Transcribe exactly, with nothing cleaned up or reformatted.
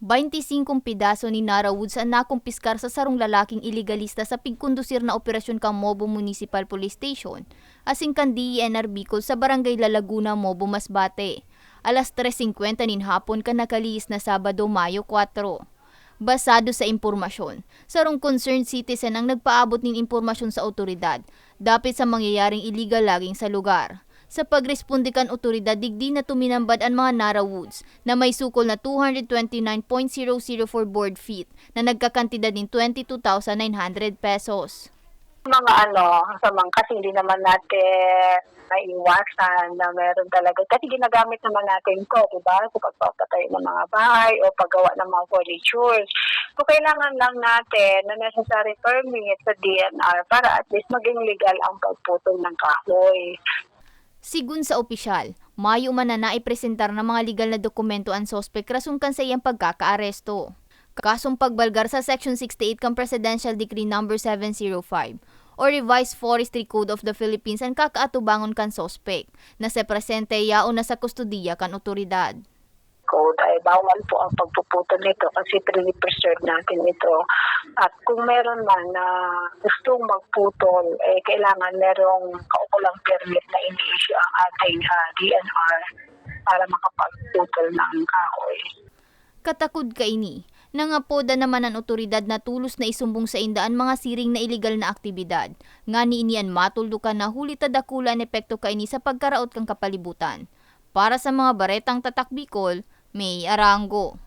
Baynte singkong pidaso nin narrow woods an nakumpiskar sa sarong lalaking ilegalista sa pigkondusir na operasyon kan Mobo Municipal Police Station asin kan D E N R Bicol sa Barangay La Laguna, Mobo, Masbate, alas tres singkwenta nin hapon kan nakalihis na Sabado, Mayo kwatro. Basado sa impormasyon, sarong concerned citizen ang nagpaabot nin impormasyon sa awtoridad dapit sa mangyayaring illegal logging sa lugar. Sa pagresponde kan awtoridad, digdi na tuminambad an mga narrow woods na may sukol na two hundred twenty nine point zero zero four board feet na nagkakantidad nin twenty two thousand nine hundred pesos. Mga ano, sa mga, kasi hindi naman natin maiwasan na meron talaga. Kasi ginagamit naman natin to, di ba? Sa pagpapatayo ng mga bahay o paggawa ng mga furnitures. So, kailangan lang natin na necessary permit sa D N R para at least maging legal ang pagputol ng kahoy. Sigun sa opisyal, mayo man na naipresentar na mga legal na dokumento an suspek rason kan saiyang pagkakaaresto. Kasong pagbalgar sa Section sixty-eight kan Presidential Decree Number seven zero five o Revised Forestry Code of the Philippines an kakaatubangon kan suspek, na sa presente yaon na sa kustodiya kan otoridad. Code ay bawal po ang pagpuputol nito kasi pre-preserve natin ito. At kung meron man na gustong magputol, eh, kailangan merong kaukulang permit na ini-issue ang ating ah, D N R para makapagputol ng kahoy. Katakod kaini, nangapoda naman an otoridad na tolos na isumbong sainda an mga siring na iligal na aktibidad. Ngani ini an matuldukan na huli ta dakula an epekto kaini sa pagkaraot kan kapalibutan. Para sa mga baretang Tatak Bicol, May Arango.